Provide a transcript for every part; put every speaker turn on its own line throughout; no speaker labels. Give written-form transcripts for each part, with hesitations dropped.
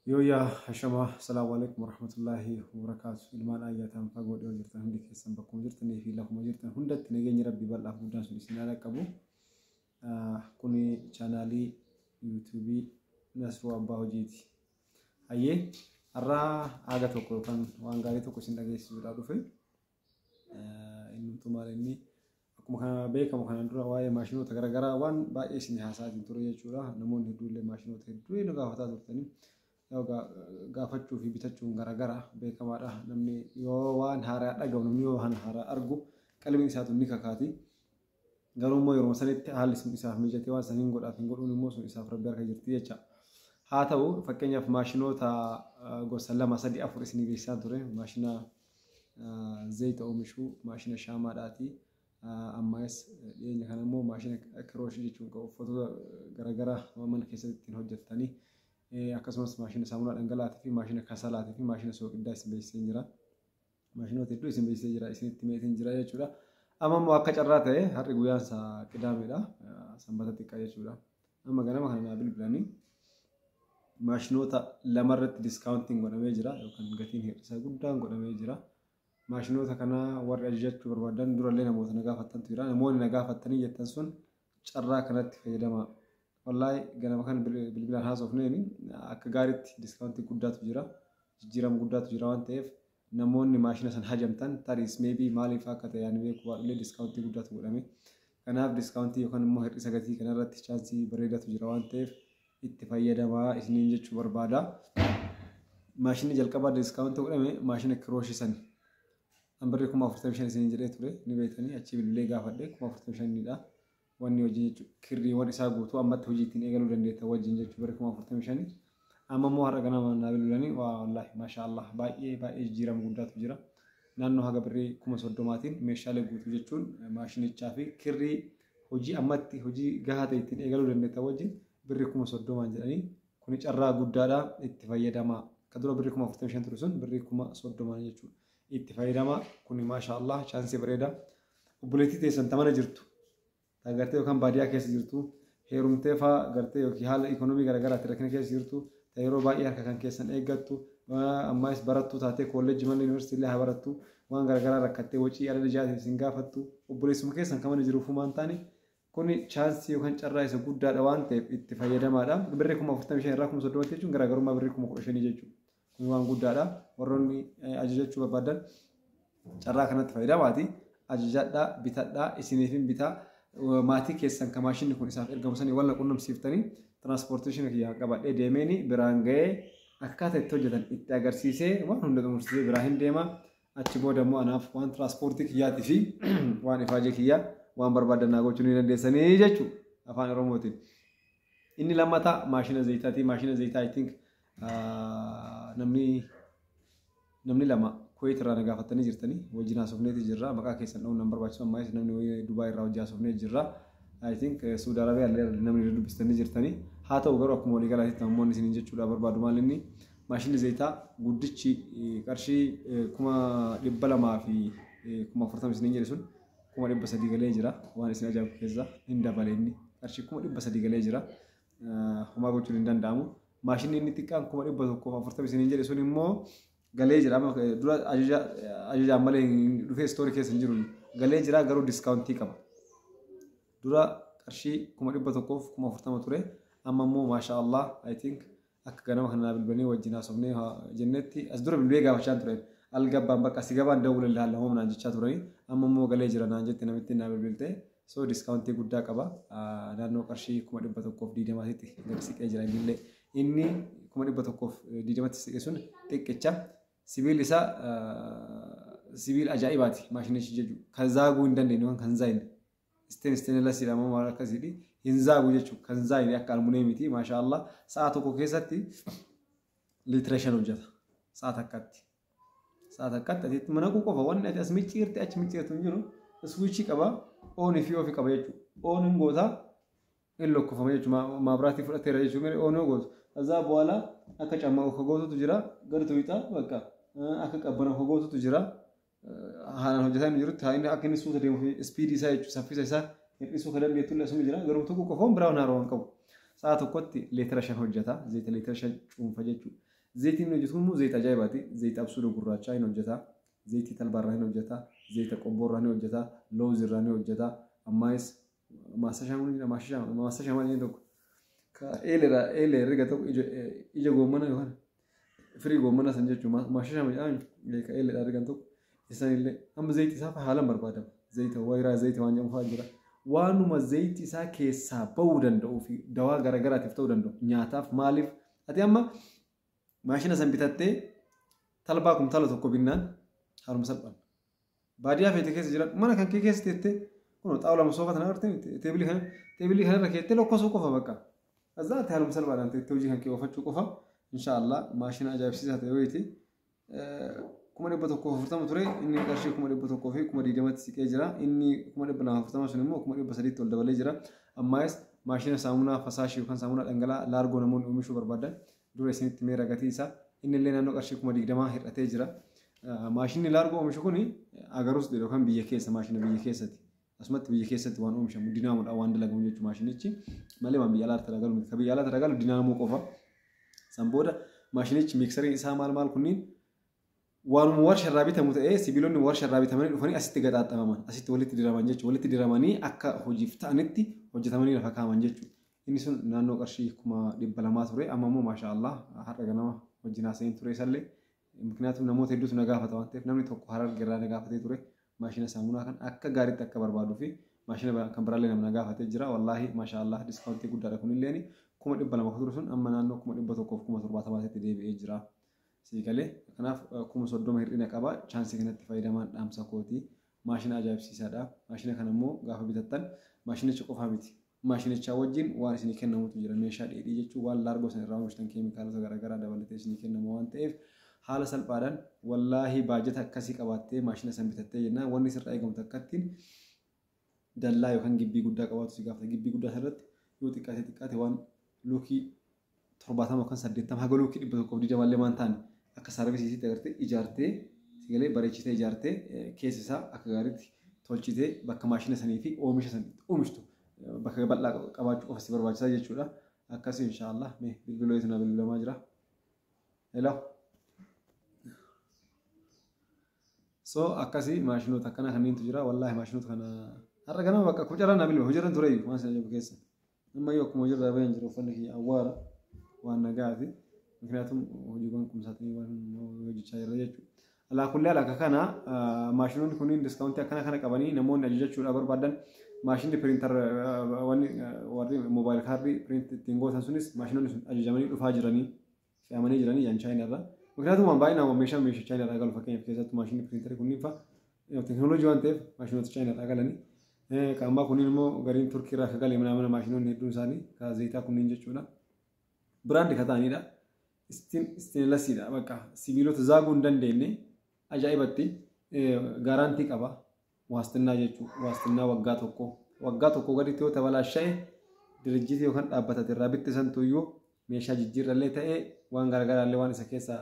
Yooyyaa, hashamaa, salaamu alaikum warahmatullaahi wabarakaatu. Ilmaan ayyaataan fagoo dhiyoo jirtan hundi keessan, bakkuma jirtanii fi lafuma jirtan hundatti nageenyi Rabbii bal'aaf guddaan sun isin haa qabu. Kuni chaanaalii yuutuubii Nasruu Abbaa Hojiiti. Hayyee, har'aa haga tokko yookaan waan gaarii tokko isin dhageessisuudhaaf dhufe. Innumtuu maal inni, akkuma kana beekamu kanaan dura waa'ee maashinoota garaagaraa waan baay'ee isin haasa'aatiin ture jechuudha. Namoonni hedduu illee maashinoota hedduu nu gaafataa turtanii. Gaafachuu fi bitachuun garaagara beekamaadha. Namni yoo waan haaraa dhagahu, namni yoo waan haaraa argu, qalbiin isaatu ni kakaati. Garuu immoo yeroo sanitti haalli sun isaaf mijatee waan san hin godhaaf hin godhuun immoo sun isaaf Rabbi harka jirti jecha. Haa ta'u, fakkeenyaaf maashinoota gosa lama, sadi, afur isinii beeksisaa ture. Maashina zayita oomishuu, maashina shaamaadhaati. Ammas dhiyeenya kana immoo maashina kirooshii jechuun uffatoota garaagaraa mana keessatti ittiin hojjettanii, akkasumas maashina saamunaa dhangala'aatii fi maashina kasalaatii fi maashina sooqiddaa isin beeksisee jira. Maashinoota hedduu isin beeksisee jira, isinitti meetiin jira jechuudha. Amma immoo akka carraa ta'e har'i guyyaan isaa Qidaameedha. Sanbata xiqqaa jechuudha. Amma ganama kana naa bilbilanii maashinoota lamarratti discountiin godhamee jira yookaan gatiin hir'isaa guddaan godhamee jira. Maashinoota kana warri ajajachuu barbaadan, durallee namoota na gaafattantu jira. Namoonni na gaafattanii jettan sun carraa kanatti fayyadamaa. Wallaahi, ganama kana bilbilaan haasofneeni akka gaariitti discountii guddaatu jira. Jijjiirama guddaatu jira waan ta'eef, namoonni maashina san hajamtan tariis maybe maaliif akka ta'e ani beeku baadhullee discountii guddaatu godhame. Kanaaf discountii yookaan immoo hir'isa gatii kanarratti chanceii bareedatu jira waan ta'eef itti fayyadamaa isiniin jechuu barbaada. Maashinni jalqabaa discountii godhame maashina kirooshii sani. An birrii 45,000 isiniin jedhee ture ni beektanii, achii bilbilee gaafadhe, 45,000dha. Wanni hojii jechuudha. Kirriiwwan isaa guutuu ammatti hojii ittiin eegaluu dandeetta wajjin jechuudha birrii 45,000. Amma immoo har'a ganama naa bilbilanii, waa wallaahi, maasha Allah, baay'ee baay'ee jijjiirama guddaatu jira. Naannoo haga birrii 30,000tiin meeshaalee guutuu jechuun maashinichaa fi kirrii hojii ammatti hojii gahaa ta'e ittiin eegaluu dandeetta wajjin birrii 30,000n jedhanii, kuni carraa guddaadha, itti fayyadamaa. Ka dura birrii 45,000 ture sun birrii 30,000n jechuudha. Itti fayyadamaa, kuni maasha Allah chanceii bareeda. Obboleettii teessan tamana jirtu, gartee yookaan baadiyyaa keessa jirtu, heerumtee faa gartee yookiin haala ikonoomii garaagaraatiin rakkina keessa jirtu, yeroo baay'ee harka kan keessan eeggattu, ammaas barattuu taatee kolleejjii malee yuunivarsiitii illee haa barattu, waan garaagaraa rakkattee wacii ala ijaatiif isin gaafattu, obboleessuma keessan kan mana jiruuf humaan taane, kuni chanceii yookaan carraa isa guddaadha waan ta'eef itti fayyadamaadha. Birrii 45,000 irraa 30,000tti jechuun garaagarummaa birrii 15,000 jechuudha. Kun waan guddaadha. Warroonni ajajachuu barbaadan carraa kanatti fayyadamaati. Ajajadhaa, bitadhaa, isiniifin bitaa. Maatii keessan kan maashinni kun isaaf ergamu sanii wal qunnamsiiftanii, transportationii kiyyaa qabadhee deemeeni biraan ga'ee akkaataa itti hojjetan itti agarsiisee waan hunda xumursiisee biraa hin deema. Achi booda immoo anaaf waan tiraanspoortii kiyyaatii fi waan ifaajee kiyyaa waan barbaadan naa gochuu ni dandeessanii jechuudha afaan Oromootiin. Inni lammataa maashina zayitaati. Maashina zayitaa I think namni lama Kuwait irraa na gaafatanii jirtanii, wajjin haasofneeti jirra. Maqaa keessan dha'uun nan barbaachisu. Ammaayis namni Dubaay irraa hojii haasofnee jirra. I think Saudi Arabiyaa illee namni dubbistanii jirtanii. Haa ta'u garuu akkuma waliigalaatti namoonni isiniin jechuudha barbaadu maal inni, maashinni zayitaa guddichi qarshii 240,000 isiniin jedhe sun 300,000 galee jira. Waan isin ajaa'ibu keessa hin dabale, inni qarshii 300,000 galee jira. Homaa gochuun hin danda'amu. Maashinni inni xiqqaan 140,000 isiniin jedhe sun immoo galee jira. Amma dura ajajaan malee dhufee storeii keessa hin jiru. Galee jira garuu discountii qaba. Dura qarshii 140,000 ture. Amma immoo maasha Allah, I think akka ganama kana bilbilanii wajjin haasofnee jennetti, as dura bilbilee gaafachaa ture. Algabbaan bakka si gabaan dawwala ilaallamu naan jechaa turanii, amma immoo galee jira naan jette namitti naa bilbilte. So discountii guddaa qaba. Naannoo qarshii 120,000tti gadi siqee jira innillee. Inni 120,000tti siqe sun xiqqicha. Sibiilli isaa sibiila ajaa'ibaati maashinichi jechuudha. Kan zaaguu hin dandeenye yookaan kan zaayine. Stainlessiidha moo maal akkasiidhi. Hin zaagu jechuudha. Kan zaayine akka almuneemiiti. Maasha Allah. Sa'a tokko keessatti liitira 5 hojjeta. Sa'a takkatti. Sa'a takkatti ati itti naquu qofa, wanni ati as micciirte achi micciirtu hin jiru. Switchii qaba. Onii fi offii qaba jechuudha. On hin gootaa, hin lokkofama jechuudha. Maabiraatii fudhateera jechuudha. On yoo gootu. ከዛ በኋላ akka cammaa ka gootutu jira. Gadi tuqxaa bakka akka qabbana ka gootutu jira. Haalaan hojjetaa inni jirutti inni akka inni suuta deemu speedii isaa jechuudha, saffisa isaa hir'isuu ka dandeettu illee asuma jira. Garuu tokko qofoon biraa waan haaroo hin qabu. Sa'a tokkotti liitira 5 hojjeta. Zayita liitira 5 cuunfa jechuudha. Zayitiin inni hojjetu immoo zayita ajaa'ibaati. Zayita absuuda gurraachaa hin hojjeta. Zayitii talbaarraa hin hojjeta. Zayita qobboorraa ni hojjeta. Loozirraa ni hojjeta. Ammaayis maasashaa maal inni tokko eelee eelee riga tokko ija goommana yookaan firii goommana san jechuun maasashaa jedhama ka eeleedhaa rigan tokko isaanillee amma zayiti isaa haalaan barbaadama. Zayita wayiraa zayita waan jedhamu fa'aa jira. Waanuma zayiti isaa keessaa ba'uu danda'uu fi dawaa garaagaraatiif ta'uu danda'u nyaataaf maaliif ati amma maashina san bitattee talbaa kumtaala tokko binnaan haaluma salphaan. Baadiyyaa feete keessa jiran mana kan kee keessa teettee kun xaawula masoofa tana agartee teebilii kanarra keettee lokkosuu qofa bakka. Azzaatti haaluma salphaadhaan teettee hojii kan kee oofachuu qofa. Inshaallah maashina ajaa'ibsiisaa ta'e wayiiti. 140,000 ture inni qarshii 120,000tti siqee jira. Inni 240,000 sun immoo 300,000tti ol dabalee jira. Ammaayis maashina saamunaa fasaashii yookaan saamunaa dhangala'aa laargoo namoonni oomishuu barbaadan dura isinitti meera gatii isaa inni illee naannoo qarshii 20,000 hir'atee jira. Maashinni laargoo oomishu kun agarus yookaan biyya keessa maashina biyya keessatti. Asumatti biyya keessatti waan oomishamu dinaamuudhaan waan dalagamu jechuudha maashinichi malee waan biyya alaatti dalagalu miti. Ka biyya alaatti dalagalu dinaamuu qofa. San booda maashinichi miiksariin isaa maal maal kunniin waanuma warshaa bitamu ta'ee sibiilonni warshaa bitamanii dhufanii asitti gaxaaxamaman asitti walitti diraman jechuudha. Walitti diramanii akka hojiif ta'anitti hojjetamanii lafa kaa'aman jechuudha. Inni sun naannoo qarshii 200,000 ture amma immoo maashaallah har'a ganama wajjin haasa'een ture isallee ምክንያቱም namoota hedduutu na gaafata waan ta'eef namni tokko Harargee irraa na gaafatee ture maashina saamunaa kan akka gaariitti akka barbaaduu fi maashina kan biraallee nama na gaafatee jira. Wallaahi maashaallah diskaawuntii guddaadha kunilleen 200,000 ture sun amma naannoo 170,000tti deebi'ee jira. Siigalee kanaaf 30,000 hir'ina qaba. Chaansii kanatti fayyadamaan dhaamsa kooti. Maashina ajaa'ibsiisaadha. Maashina kana immoo gaafa bitattan maashinicha qofaa miti. Maashinicha wajjin waan isinii kennamutu jira. Meeshaa dheedhii jechuun waan laargoo sana irraa oomishtan keemikaalota garaagaraa dabalatee isinii kennamu waan ta'eef haala salphaadhaan wallaahi baajata akkasii qabaattee maashina san bitattee jennaan wanni sirraa eegamu takkattiin dallaa yookaan gibbii guddaa qabaatu si gaafata. Gibbii guddaa sanarratti yoo xiqqaate xiqqaate waan luukii 70 yookaan 80 haga luukii 120 illee waan ta'an akka saarvisiisitti agartee ijaartee sigalee bareechitee ijaartee keessa isaa akka gaariitti tolchitee bakka maashina sanii fi oomisha san oomishtu bakka bal'aa qabaachuu qofa si barbaachisaa jechuudha. Akkasii inshaallah mee bilbiloo isin bilbilamaa jira. Hello. So akkasii maashinoota akkana kanneentu jira. Wallaahi maashinoota kana har'a ganama bakka kucaraan na bilbila hojiirra ture waan sana jedhu keessa. Ammayyuu akkuma hojiirra baheen jiru uffanni kiyya awwaara waan nagaati. ምክንያቱም hojiiwwan qumsaatii waan hojjechaa jirra jechuudha. Alaa kullee akka kana maashinoonni kunniin diskaawuntii akkana kana qabanii namoonni ajajachuudhaaf barbaadan maashinni piriintar wanni warri moobaayil kaardii piriint ittiin gootan sunis maashinoonni sun ajajamanii dhufaa jiranii fe'amanii jiranii yan chaayinaarraa. ምክንያቱም waan baay'inaan meeshaa meeshaa chaayinaarraa galu fakkeenyaaf keessattuu maashinni piriintarii kunniin fa'a teekinooloojii waan ta'eef maashinoota chaayinaarraa galanii. Kan ammaa kunniin immoo gariin Turkiirraa akka gale mana maashinoonni hedduun isaanii ka zayitaa kunniin jechuudha. Biraandi ka ta'anidha. Istiinlesiidha bakka sibiilota zaaguu hin dandeenye ajaa'ibatti gaaraantii qaba. Waastinnaa jechuudha. Waastinnaa waggaa tokko. Waggaa tokko gaditti yoo tabalaasha'e dirijjitii yookaan dhaabbata irraa bitte santuyyuu meeshaa jijjiirrallee ta'ee waan garaagaraallee waan isa keessa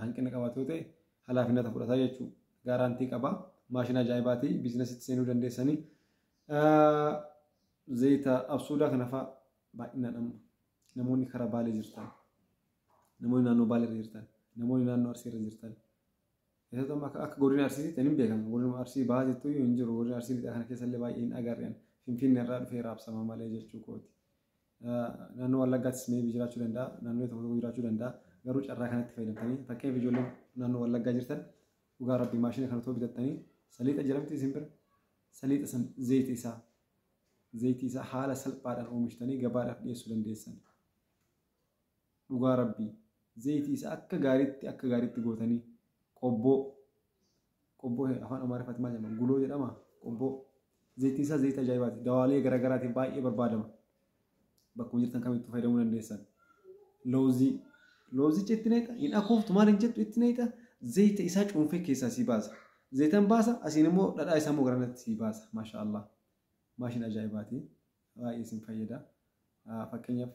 hanqina qabaatu yoo ta'e halaafinata fudhataa jechuudha. Gaaraantii qaba. Maashina ajaa'ibaati. Biizinasitti seenuu dandeessanii. Zayita absuudaa kana fa'a baay'inaan amma namoonni karaa Baalee jirtan. Namoonni naannoo Baalee irra jirtan. Namoonni naannoo Arsii irra jirtan. Keessattuu amma akka godina Arsiitti hin beekamu. Godina Arsii bahaa jettuu hin jiru. Godina Arsii lixaa kana keessa illee baay'ee hin agarreen. Finfinnee irraa dhufee raabsama malee jechuu kooti. Naannoo Wallaggaattis meebii jiraachuu danda'a. Naannoo tokko tokko jiraachuu danda'a. Garuu carraa kanatti fayyadamtanii fakkeenyaaf ijoolleen naannoo Wallaggaa jirtan dhugaa rabbii maashina kana otoo bitattanii saliixa jedhamti isin bira saliixa san zayitii isaa haala salphaadhaan oomishtanii gabaadhaaf dhiyeessuu dandeessan. Dhugaa rabbii zayitii isaa akka gaariitti gootanii qobboo qobboo afaan Amaariffaatti maal jedhama guloo jedhama qobboo zayitiin isaa zayita ajaa'ibaati. Dawaalee garaagaraatiin baay'ee barbaadama. Bakkuma jirtan kamittuu fayyadamuu dandeessan. Loozicha itti neexa hin akooftu maal hin jettu itti neexa zayita isaa cuunfee keessaa sii baasa. Zayitan baasa asiin immoo dhadhaa isaa immoo garanatti sii baasa. Maashaallah maashina ajaa'ibaati. Baay'ee isin fayyada. Fakkeenyaaf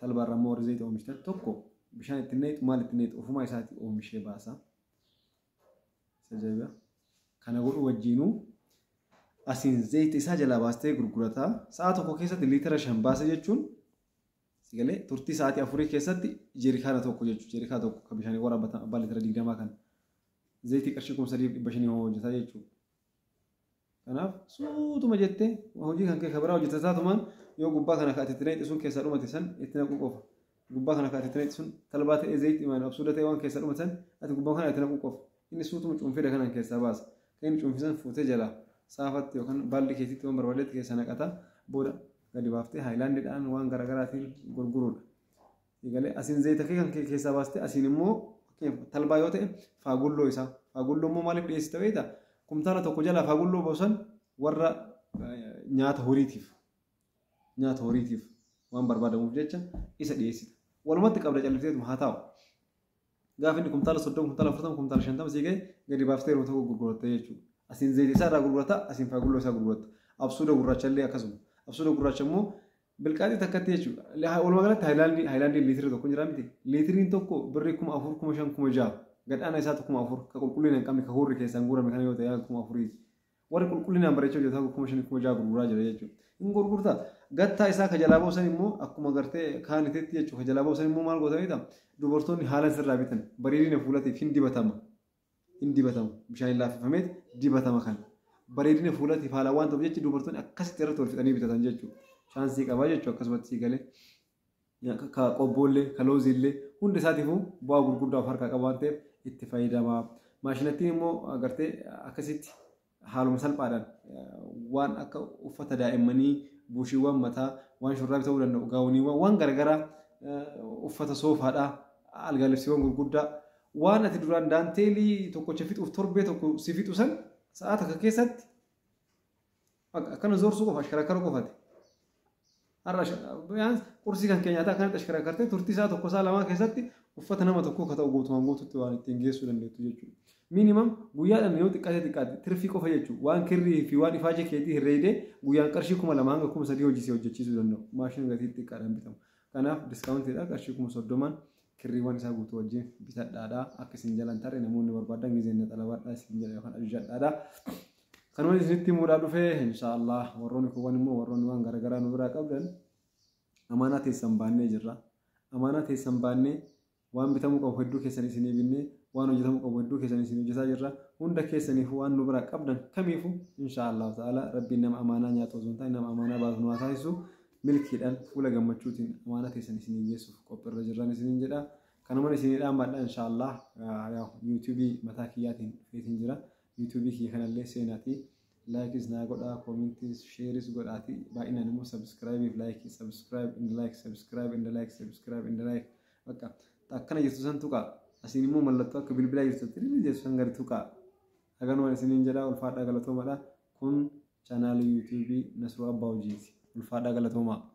talbaarraa immoo warri zayita oomishtan tokko bishaan itti neexu maal itti neexu ofumaa isaatii oomishee baasa. Ajaa'iba. Kana godhu wajjinuu asiin zayita isaa jalaa baastee gurgurataa sa'a tokko keessatti liitira 5 baasa jechuun Sigalee turtii sa'aatii 4 keessatti jeerikaana tokko jechuudha. Jeerikaa tokko kan bishaanii waraabbatan abbaa liitira 20 kana. Zayitii qarshii 3500 hojjetaa jechuudha. Kanaaf suutuma jettee hojii kan kee kabiraa hojjetaa taatumaan yoo gubbaa kana kaa'ate itti naqxe sun keessaa dhumate san itti naquu qofa. Gubbaa kana kaa'ate itti naqxe sun talbaa ta'ee zayitii maal absuuda ta'ee waan keessaa dhumate san ati gubbaa kana itti naquu qofa. Inni suutuma cuunfee kanaan keessaa baasa. Kan inni cuunfisan fuutee jalaa saafatti yookaan baalli keetitti waan barbaadetti keessa naqata booda gadi baaftee haayilaandiidhaan waan garaagaraatiin gurguruudha. Egalee asiin zayita kee kan keessaa baastee asiin immoo talbaa yoo ta'e faagulloo isaa. Faagulloo immoo maaliif dhiyeessita beektaa? Kumtaala tokko jalaa faagulloo boosan warra nyaata horiitiif waan barbaadamuuf jecha isa dhiyeessita. Walumatti qabda callifteetuma haa taa'u. Gaafa inni kumtaala 30, kumtaala 40, kumtaala 50 sii ga'e gadi baaftee yeroo tokko gurguratta jechuudha. Asiin zayita isaa irraa gurgurata, asiin faagulloo isaa gurguratta. Absuuda gurraacha illee akkasuma. Absuuda gurraacha immoo bilqaaxii takkatti jechuudha. Walumaa galatti haayilaandii liitira tokko jira miti. Liitiriin tokko birrii 4000, 5000, 6000. Gadhaana isaatu 4000 ka qulqullina hin qabne ka hurri keessaan guurame kana yoo ta'e 4000. Warri qulqullinaan bareechee hojjetaa 5000, 6000 gurguraa jira jechuudha. Hin gurgurtaa. Gattaa isaa ka jalaa boosan immoo akkuma gartee kaaniteetti jechuudha. Ka jalaa boosan immoo maal goota beektaa? Dubartoonni haalaan sirraa bitan bareedina fuulatiif hin dibatama. Hin dibatama. Bishaan laaffifameet dibatama kana. Bareedina fuulatiif haalaan waan ta'uuf jecha dubartoonni akkasitti irratti wal fixanii bitatan jechuudha. Chaansii qabaa jechuudha akkasumatti sii galee. Ka qobboollee, ka looziillee hundi isaatiifuu bu'aa gurguddaa of harkaa qaba waan ta'eef itti fayyadama. Maashinattiin immoo agartee akkasitti haaluma salphaadhaan waan akka uffata daa'immanii, buushiiwwan mataa, waan shurraabii ta'uu danda'u, gaawoniiwwan waan garaagaraa, uffata soofaadhaa, algaalibsiiwwan gurguddaa waan ati duraan daanteelii tokkocha fixuuf torbee tokko si fixu san sa'a takka keessatti akkana zoorsuu qofa ashkarakkara qofati. Har'a qursii kan keenyataa akkanatti ashkarakkartee turtii isaa tokko isaa lamaa keessatti uffata nama tokkoo akka ta'u guutumaan guututti waan ittiin geessuu dandeettu jechuudha. Minimum guyyaadhaan yoo xiqqaate xiqqaate tirfii qofa jechuudha. Waan kirrii fi waan ifaajee keetii herreedee guyyaan qarshii 2000 hanga 3000 hojii hojjechiisuu danda'u. Maashina gatii xiqqaadhaan bitamu. Kanaaf diskaawuntiidha qarshii 30,000 kirriiwwan isaa guutuu wajjin bitadhaadha. Akka isin jalan tarree namoonni barbaadan gizeen xalabaadhaa isin jala yookaan ajajadhaadha. Kanuma isinitti himuudhaa dhufee inshaallah warroonni kuuwwan immoo warroonni waan garaagaraa nu biraa qabdan amaanaa teessan baannee jirra. Amaanaa teessan baannee waan bitamuu qabu hedduu keessan isinii binnee waan hojjetamuu qabu hedduu keessan isin hojjetaa jirra. Hunda keessaniifuu waan nu biraa qabdan kamiifuu inshaallah ta'ala rabbiin nama amaanaa nyaatu osoo hin taane nama amaanaa baatu nu haa taasisu. Milkiidhaan fuula gammachuutiin amaanaa teessan isinii geessuuf qophiirra jirran isiniin jedha. Kanuma isinii dhaammadha inshaallah yuutuubii mataa kiyyaatiin dhufeetiin jira. Yuutuubii kiyya kanallee seenaatii laayikis naa godhaa, koomentis, sheeris godhaatii baay'inaan immoo sabskraayibiif laayikii, sabskraayib and laayik, sabskraayib and laayik, sabskraayib and laayik. Bakka akkana jirtu san tuqaa. Asiin immoo mallattoo akka bilbilaa jirtu tiriri jirtu san gadi tuqaa. Haganuma isiniin jedha ulfaadhaa galatoomadha. Kun chaanaalii yuutuubii Nasruu Abbaa Hojiiti. Ulfaadhaa galatoomaa.